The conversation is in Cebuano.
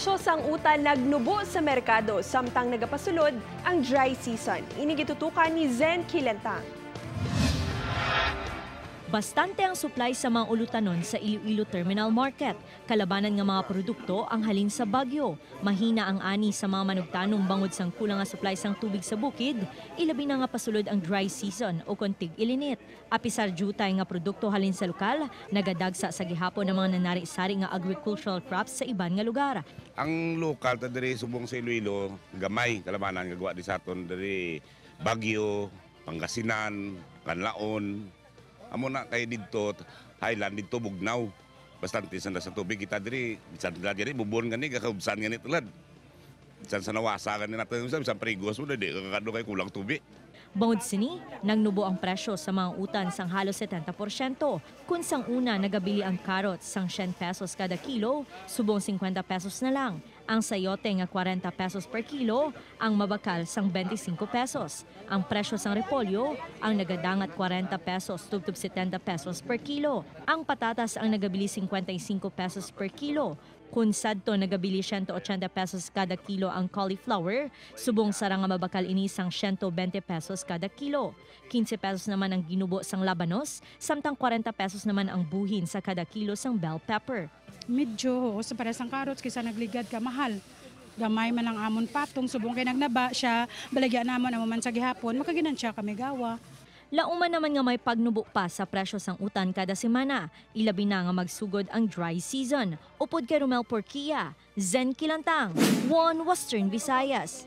Presyo sang utan nagnubo sa merkado samtang nagapasulod ang dry season. Ini gitutukan ni Zen Kilentang. Bastante ang supply sa mga ulutanon sa Iloilo Terminal Market. Kalabanan nga mga produkto ang halin sa Baguio. Mahina ang ani sa mga manugtanong bangod sang kulang nga supply sang tubig sa bukid. Ilabi na nga pasulod ang dry season o kon tig-ilinit. Apisar jutay nga produkto halin sa lokal, nagadagsa sa gihapon ng mga nanari-sari nga agricultural crops sa iban nga lugar. Ang lokal ta diri subong sa Iloilo, gamay kalabanan gagawa di sa aton diri Baguio, Pangasinan, Kanlaon. Amo na kay didto Highland, didto bugnaw. Bastante sa tubig kita diri, bisan tulad diri bubon gani gakaubsan gani tulad. Bisan sa nawasa gani nato sa bisan prigos mo di kakado kay kulang tubig. Bangod sini, nagnubo ang presyo sa mga utan sang halos 70%. Kung sang una nagabili ang carrots sang 100 pesos kada kilo, subong 50 pesos na lang. Ang sayote nga 40 pesos per kilo, ang mabakal sang 25 pesos. Ang presyo sang repolyo, ang nagadangat 40 pesos tubtob 70 pesos per kilo. Ang patatas ang nagabili 55 pesos per kilo. Kung sadto nagabili 180 pesos kada kilo ang cauliflower, subong sara nga mabakal ini sang 120 pesos kada kilo. 15 pesos naman ang ginubo sang labanos, samtang 40 pesos naman ang buhin sa kada kilo sang bell pepper. Medyo, oo, sa pares ang carrots kaysa nagligad ka mahal. Gamay man ang amon patong subong kay nagnaba siya, balagyan namon amo man sa gihapon, makaginan siya kami gawa. Lauman naman nga may pagnubo pa sa presyo sang utan kada semana. Ilabi na nga magsugod ang dry season. Upod kay Romel Porquia, Zen Kilantang, One Western Visayas.